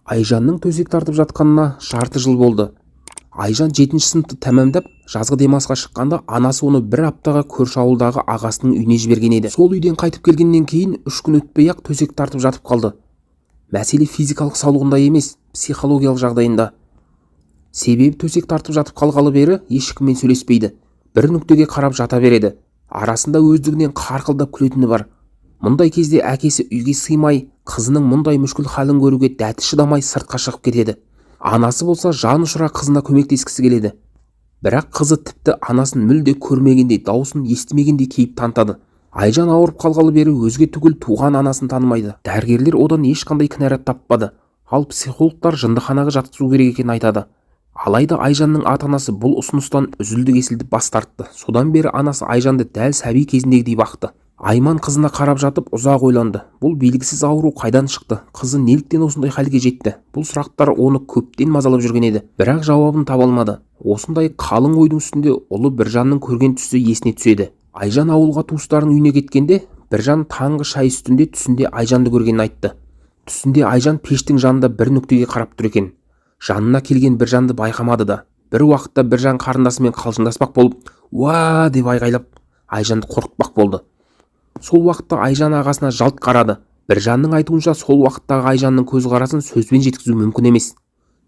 Айжанның төсек тартып жатқанына жарты жыл болды. Айжан жетінші сыныпты тәмамдап, жазғы демалысқа шыққанда анасы оны бір аптаға көрші ауылдағы ағасының үйіне жіберген еді. Сол үйден қайтып келгеннен кейін 3 күн өтпей-ақ төсек тартып жатып қалды. Мәселе физикалық саулығында емес, психологиялық жағдайында. Себебі төсек тартып жатып қалғалы бері ешкіммен сөйлеспейді, бір нүктеге қарап жата береді. Арасында өздігінен қарқылдап күлетіні бар. Мұндай кезде әкесі үйге сыймай, қызының мұндай мүшкіл халін көруге дәті шыдамай, сыртқа шығып кетеді. Анасы болса жан ұшыра қызына көмектескісі келеді, бірақ қызы тіпті анасын мүлде көрмегендей, даусын естімегендей кейіп танытады. Айжан ауырып қалғалы бері өзге түгіл, туған анасын танымайды. Дәрігерлер одан ешқандай кінәрат таппады, ал психологтар жындыханаға жатқызу керек екенін айтады. Алайда Айжанның ата-анасы бұл ұсыныстан үзілді-кесілді бас тартты. Содан бері анасы Айжанды дәл сәби кезіндегідей бақты. Айман қызына қарап жатып ұзақ ойланды. Бұл белгісіз ауру қайдан шықты? Қызы неліктен осындай халге жетті? Бұл сұрақтар оны көптен мазалап жүрген еді, бірақ жауабын таба алмады. Осындай қалың ойдың үстінде ұлы Біржанның көрген түсі есіне түседі. Айжан ауылға, туыстарының үйіне кеткенде, Біржан таңғы шай үстінде түсінде Айжанды көргенін айтты. Түсінде Айжан пештің жанында бір нүктеге қарап тұр екен. Жанына келген Біржанды байқамады да. Бір уақытта Біржан қарындасымен қалжыңдаспақ болып, «Уа!» деп айғайлап, Айжанды қорқытпақ болды. Сол уақытта Айжан ағасына жалт қарады. Біржанның айтуынша, сол уақыттағы Айжанның көзқарасын сөзбен жеткізу мүмкін емес.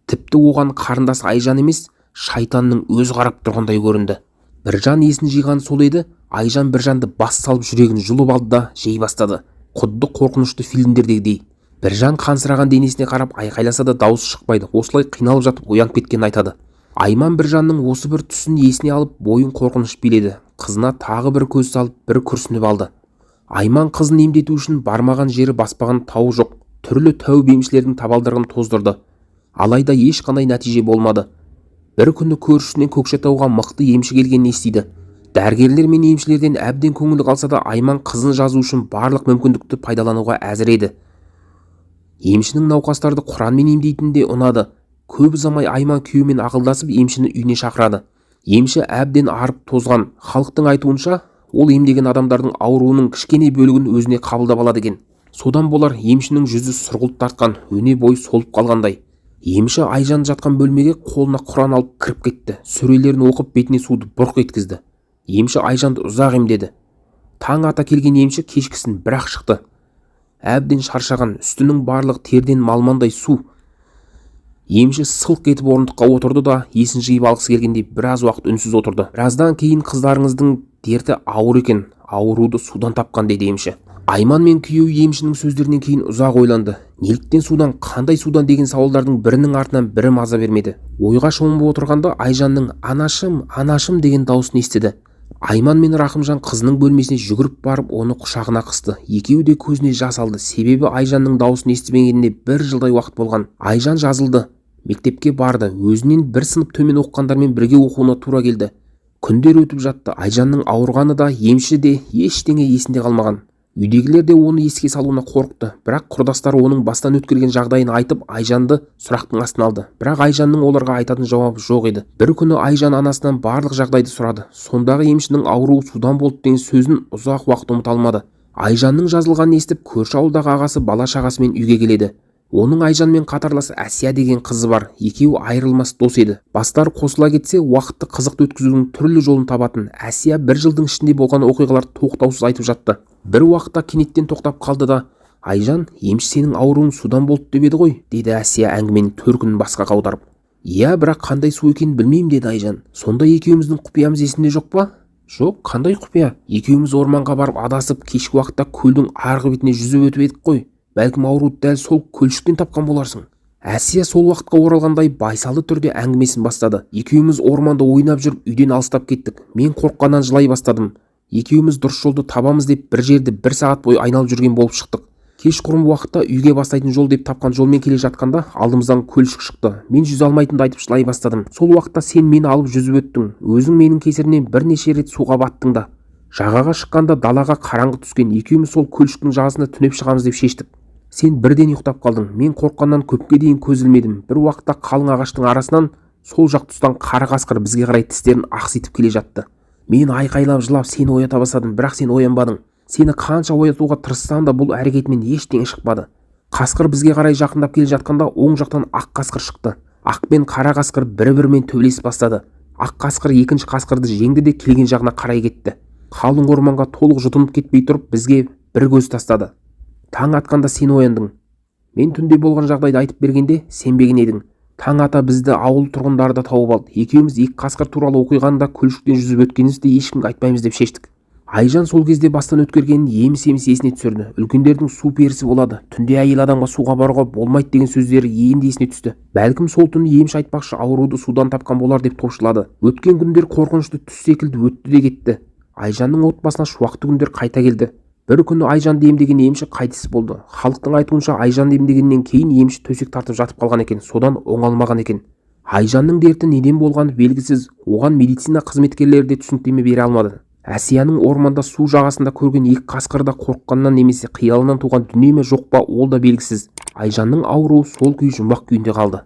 Тіпті оған қарындасы Айжан емес, шайтанның өзі қарап тұрғандай көрінді. Біржан есін жиған сол еді, Айжан Біржанды бас салып, жүрегін жұлып алды да жей бастады, құдды қорқынышты фильмдердегідей. Біржан қансыраған денесіне қарап айқайласа да, дауысы шықпайды. Осылай қиналып жатып оянып кеткенін айтады. Айман Біржанның осы бір түсін есіне алып, бойын қорқыныш биледі. Қызына тағы бір көз салып, бір күрсініп алды. Айман қызын емдету үшін бармаған жері, баспаған тауы жоқ. Түрлі тәуіп, емшілердің табалдырығын тоздырды, алайда ешқандай нәтиже болмады. Бір күні көршісінен Көкшетауға мықты емші келгенін естиді. Дәрігерлер мен емшілерден әбден көңілі қалса да, Айман қызын жазу үшін барлық мүмкіндікті пайдалануға әзір еді. Емшінің науқастарды құранмен емдейтіні де ұнады. Көп ұзамай Айман күйеуімен ақылдасып, емшіні үйіне шақырады. Емші әбден арып тозған. Халықтың айтуынша, ол емдеген адамдардың ауруының кішкене бөлігін өзіне қабылдап алады екен. Содан болар, емшінің жүзі сұрғылт тартқан, өне бойы солып қалғандай. Емші Айжан жатқан бөлмеге қолына құран алып кіріп кетті. Сүрелерін оқып, бетіне суды бұрқ еткізді. Емші Айжанды ұзақ емдеді. Таң ата келген емші кешкісін бір-ақ шықты. Әбден шаршаған, үстінің барлығы терден малмандай су. Емші сылқ етіп орындыққа отырды да, есін жиып алғысы келгендей, біраз уақыт үнсіз отырды. Біраздан кейін: «Қыздарыңыздың дерті ауыр екен, ауруды судан тапқан», – деді емші. Айман мен күйеуі емшінің сөздерінен кейін ұзақ ойланды. Неліктен судан, қандай судан деген сауалдардың бірінің артынан бірі маза бермеді. Ойға шомып отырғанда Айжанның «Анашым, анашым!» деген дауысын естіді. Айман мен Рахымжан қызының бөлмесіне жүгіріп барып, оны құшағына қысты. Екеуі де көзіне жас алды, себебі Айжанның дауысын естімегеніне бір жылдай уақыт болған. Айжан жазылды, мектепке барды. Өзінен бір сынып төмен оқығандармен бірге оқуына тура келді. Күндер өтіп жатты. Айжанның ауырғаны да, емші де, ештеңе есінде қалмаған. Үйдегілер де оны еске салуына қорықты. Бірақ құрдастары оның бастан өткерген жағдайын айтып, Айжанды сұрақтың астына алды. Бірақ Айжанның оларға айтатын жауабы жоқ еді. Бір күні Айжан анасынан барлық жағдайды сұрады. Сондағы емшінің ауруы судан болды деген сөзін ұзақ уақыт ұмыта алмады. Айжанның жазылғанын естіп, көрші ауылдағы ағасы бала шағасымен үйге келеді. Оның Айжанмен қатарлас Әсия деген қызы бар. Екеуі айырылмас дос еді. Бастары қосыла кетсе, уақытты қызықты өткізудің түрлі жолын табатын. Әсия бір жылдың ішінде болған оқиғаларды тоқтаусыз айтып жатты. Бір уақытта кенеттен тоқтап қалды да: «Айжан, емші сенің ауруың судан болды деп еді ғой», – деді Әсия әңгіменің төркінін басқаға аударып. «Иә, бірақ қандай су екенін білмеймін», – деді Айжан. «Сонда екеуміздің құпиямыз есіңде жоқ па?» «Жоқ, қандай құпия?» «Екеуміз орманға барып адасып, кешкі уақытта көлдің арғы бетіне жүзіп өтіп едік қой. Бәлкім, ауруды дәл сол көлшіктен тапқан боларсың». Әсия сол уақытқа оралғандай байсалды түрде әңгімесін бастады: «Екеуміз орманда ойнап жүріп, үйден алыстап кеттік. Мен қорыққаннан жылай бастадым. Екеуміз дұрыс жолды табамыз деп, бір жерді бір сағат бойы айналып жүрген болып шықтық. Кешқұрым уақытта үйге бастайтын жол деп тапқан жолмен келе жатқанда, алдымыздан көлшік шықты. Мен жүзе алмайтынымды айтып, жылай бастадым. Сол уақытта сен мені алып жүзіп өттің. Өзің менің кесірімнен бірнеше рет суға баттың да. Жағаға шыққанда далаға қараңғы түскен. Екеуміз сол көлшіктің жағасында түнеп шығамыз деп шештік. Сен бірден ұйықтап қалдың. Мен қорыққаннан көпке дейін көз ілмедім. Бір уақытта қалың ағаштың арасынан сол жақ тұстан қара қасқыр бізге қарай тістерін ақситып келе жатты. Мен айқайлап жылап, сені оята бастадым, бірақ сен оянбадың. Сені қанша оятуға тырыссам да, бұл әрекетімнен ештеңе шықпады». Қасқыр бізге қарай жақындап келе жатқанда, оң жақтан ақ қасқыр шықты. Ақ пен қара қасқыр бір-бірімен төбелесіп бастады. Ақ қасқыр екінші қасқырды жеңді де, келген жағына қарай кетті. Қалың орманға толық жұтынып кетпей тұрып, бізге бір көз тастады. Таң атқанда сен ояндың. Мен түнде болған жағдайды айтып бергенде, сенбеген едің. Таң ата бізді ауыл тұрғындары да тауып алды. Екеуміз екі қасқыр туралы оқиғаны да, көлшіктен жүзіп өткенімізді де ешкімге айтпаймыз деп шештік. Айжан сол кезде бастан өткергенін еміс-еміс есіне түсірді. Үлкендердің «су перісі болады, түнде әйел адамға суға баруға болмайды» деген сөздері енді есіне түсті. Бәлкім, сол түні емші айтпақшы ауруды судан тапқан болар деп топшылады. Өткен күндер қорқынышты түс секілді өтті де кетті. Айжанның отбасына шуақты күндер қайта келді. Бір күні Айжанды емдеген емші қайтыс болды. Халықтың айтуынша, Айжанды емдегеннен кейін емші төсек тартып жатып қалған екен, содан оңалмаған екен. Айжанның дерті неден болғаны белгісіз, оған медицина қызметкерлері де түсініктеме бере алмады. Әсияның орманда су жағасында көрген екі қасқыры да қорыққаннан немесе қиялынан туған дүние ме, жоқ па, ол да белгісіз. Айжанның ауруы сол күйі жұмбақ күйінде қалды.